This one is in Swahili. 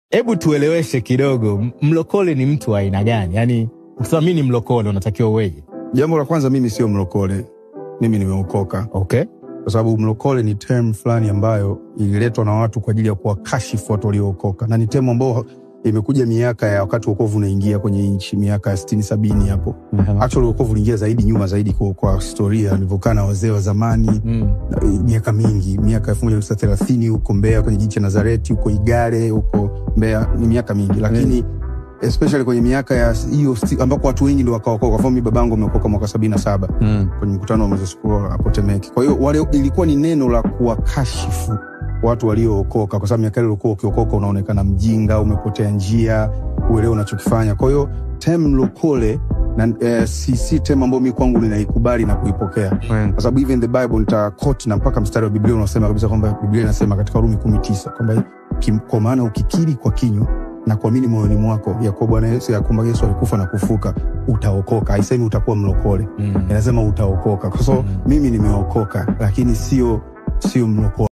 Hebu tueleweshe kidogo, mlokole ni mtu wa aina gani? Yaani ukisema mimi ni mlokole unatakiwa uweje? Jambo la kwanza, mimi sio mlokole, mimi nimeokoka. Okay. Kwa sababu mlokole ni term fulani ambayo ililetwa na watu kwa ajili ya kuwakashifu watu waliookoka, na ni term ambayo imekuja miaka ya wakati wokovu unaingia kwenye nchi, miaka ya 60 70 hapo. Actually wokovu uliingia zaidi nyuma zaidi kwa historia nilivyokaa na wazee wa zamani, miaka mingi, miaka 1930 huko Mbeya kwenye kijiji cha Nazareti, huko Igare, huko Mbeya, ni miaka mingi, lakini especially kwenye miaka ya hiyo ambako watu wengi ndio wakaokoka. Kwa mfano mimi babangu ameokoka mwaka 77 kwenye mkutano wa Moses Kulola hapo Temeke. Kwa hiyo wale ilikuwa ni neno la kuwakashifu watu waliookoka, kwa sababu miaka ile ulikuwa ukiokoka unaonekana mjinga, umepotea njia, uelewe unachokifanya. Kwa hiyo term mlokole na si term ambayo mimi kwangu ninaikubali na kuipokea, kwa sababu even the Bible nita quote na mpaka mstari wa Biblia unaosema kabisa kwamba Biblia inasema katika Warumi 10:9 kwamba kwa maana ukikiri kwa kinywa na kuamini moyoni mwako ya kuwa Bwana Yesu, ya kwamba Yesu alikufa na kufuka, utaokoka. Haisemi utakuwa mlokole, inasema utaokoka. Kwa so mimi nimeokoka, lakini sio mlokole.